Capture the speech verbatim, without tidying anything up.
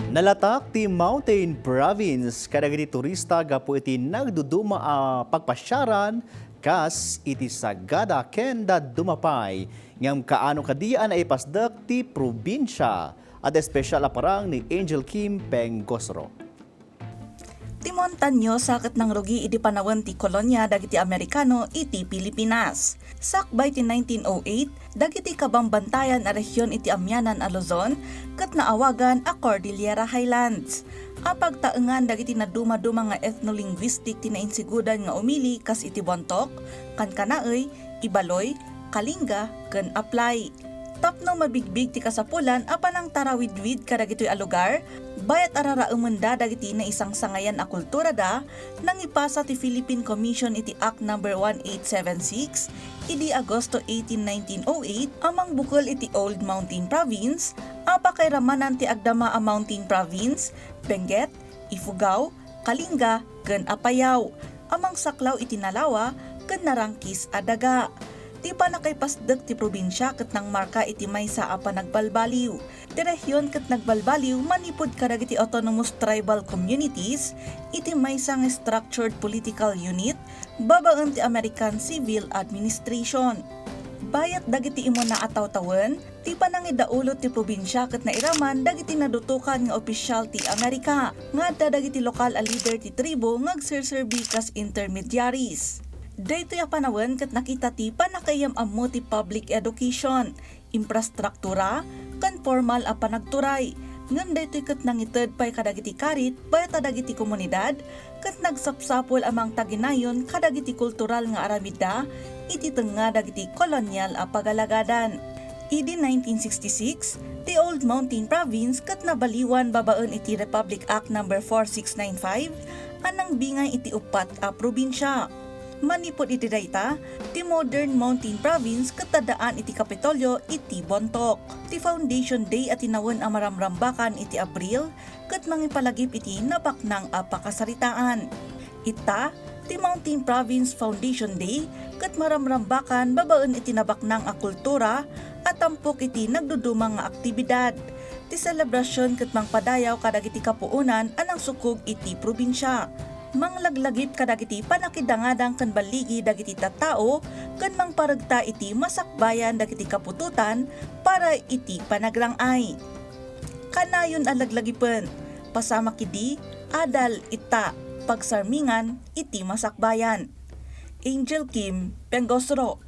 Nalatak ti Mountain Province kadagiti turista gapu iti nagduduma a pagpasiaran kas iti Sagada ken dadduma pay. Ngem kaano kadi a naipasdek ti probinsia? Adda espesyal a parang ni Angel Kim Pengosro. Ti Montañosa ket nangrugi idi panawen ti kolonia dagiti Amerikano iti Pilipinas. Sakbay ti nineteen oh eight, dagiti kabambantayan a rehion iti amianan a Luzon ket naawagan a Cordillera Highlands. Apagtaengan dagiti nadumaduma nga ethno-linguistic ti nainsigudan nga umili kas iti Bontoc, Kankanaey, Ibaloy, Kalinga, ken Aplay. Tapno mabigbig ti kasapulan a panangtarawidwid kadagitoy a lugar, bayat a raraemenda dagiti naisangsangayan a kulturada, nangipasa ti Philippine Commission iti Act Number one eight seven six idi Agosto eighteen, nineteen oh eight a mangbukel iti Old Mountain Province a pakairamanan ti agdama a Mountain Province, Benguet, Ifugao, Kalinga, ken Apayao a mangsaklaw iti nalawa ken narangkis a daga. Ti pannakaipasdek ti probinsia ket nangmarka iti maysa a panagbalbaliw. Ti rehion ket nagbalbaliw manipud kadagiti autonomous tribal communities iti maysa nga structured political unit babaen ti American Civil Administration. Bayat dagiti immuna a tawtawen, ti panangidaulot ti probinsia ket nairaman dagiti nadutokan nga opisial ti Amerika, nga adda dagiti lokal a lider ti tribo nga agserserbi kas intermediaries. Daytoy a panawen ket nakita ti pannakaiyam-ammo ti public education, infrastruktura, ken formal a panagturay. Ngem daytoy ket nangited pay kadagiti karit bayat a dagiti komunidad ket nagsapsapul a mangtaginayon kadagiti kultural nga aramidda iti tengnga dagiti kolonial a pagalagadan. Idi nineteen sixty-six, ti Old Mountain Province ket nabaliwan babaen iti Republic Act Number four six nine five a nangbingay iti uppat a probinsia. Manipud iti dayta, ti modern Mountain Province ket addaan iti Kapitolyo iti Bontoc. Ti Foundation Day a tinawen a maramrambakan iti Abril ket mangipalagip iti nabaknang a pakasaritaan. Ita, ti Mountain Province Foundation Day ket maramrambakan babaen iti nabaknang a kultura a tampok iti nagduduma nga aktibidad. Ti selebrasion ket mangpadayaw kadagiti kapuonan a nangsukog iti probinsia. Manglaglagip kadagiti pannakidangadang ken balligi dagiti tattao ken mangparegta iti masakbayan dagiti kaputotan para iti panagrang-ay. Kanayon a laglagipen, pasamak idi, adal, ita, pagsarmingan iti masakbayan. Angel Kim, Pengosro.